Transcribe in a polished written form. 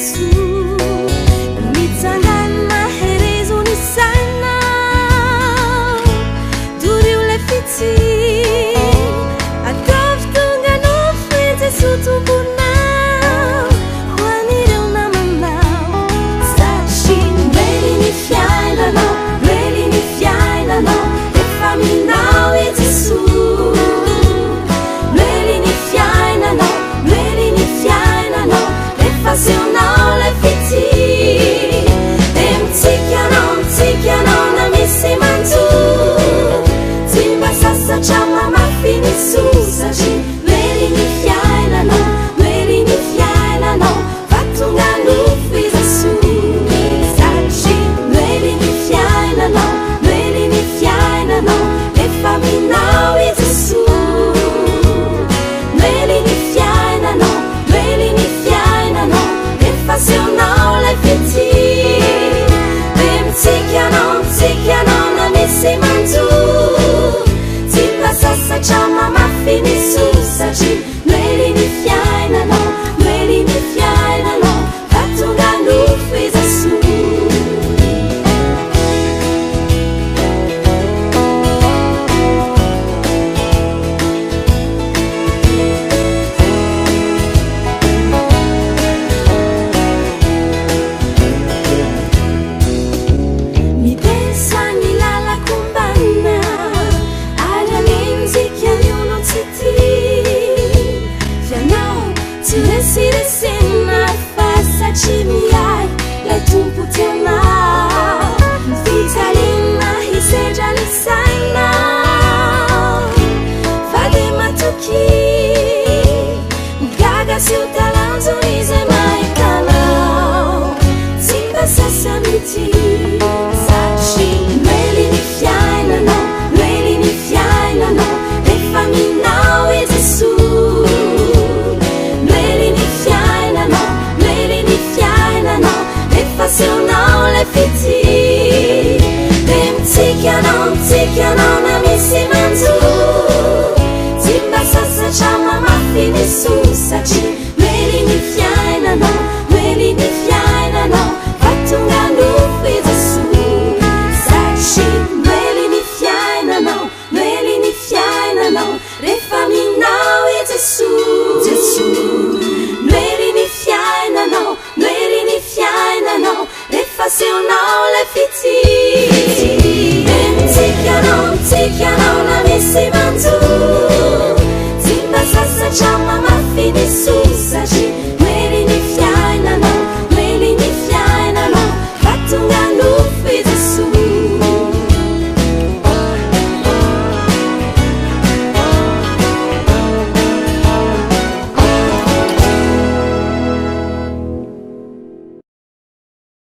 Jesoa. Mitsangana herezo ny sainao, torio ilay fitia. Ataovy tonga nofo i Jesoa Tomponao, ho an'ireo namanao. Satria noely ny fiainanao, noely ny fiainanao, rehefa minao i Jesoa. Noely ny fiainanao, noely ny fiainanao, rehefa asehonao ilay fitia. Dia mitsiky anao, mitsiky anao na misy manjo. Tsy mba sasatra mamafy ny soa, satria noely ny fiainanao, noely ny fiainanao, fa tonga nofo i Jesoa. Satria noely ny fiainanao, noely ny fiainanao, rehefa minao i Jesoa. Noely ny fiainanao, noely ny fiainanao, rehefa asehonao ilay fitia. Dia mitsiky anao, mitsiky anao na misy manjo. Tsy mba sasatra mamafy ny soa, satria noely ny fiainanao, noely ny fiainanao, fa tonga nofo i Jesoa. Mipesa ny lalakombana ary anenjika ny olon-tsy tia. F'ianao tsy resiresena fa satria miahy ilay Tompo tianao. Fijaliana hisedra ny sainao fa dia matokia. Gaga sy ho talanjona izay mahita anao. Tsy mba sasa-mitia. Satria noely ny fiainanao, noely ny fiainanao, rehefa minao i Jesoa. Noely ny fiainanao, noely ny fiainanao, rehefa asehonao ilay fitia. Dia mitsiky anao, mitsiky anao na misy manjo. Tsy mba sasatra mamafy ny soa, satria noely ny fiainanao, noely ny fiainanao, fa tonga nofo i Jesoa. Satria noely ny fiainanao, noely ny fiainanao, rehefa minao i Jesoa. Jesoa. Noely ny fiainanao, noely ny fiainanao, rehefa asehonao ilay fitia. Dia mitsiky anao, mitsiky anao na misy manjo. Tsy mba sasatra mamafy ny soa, satria.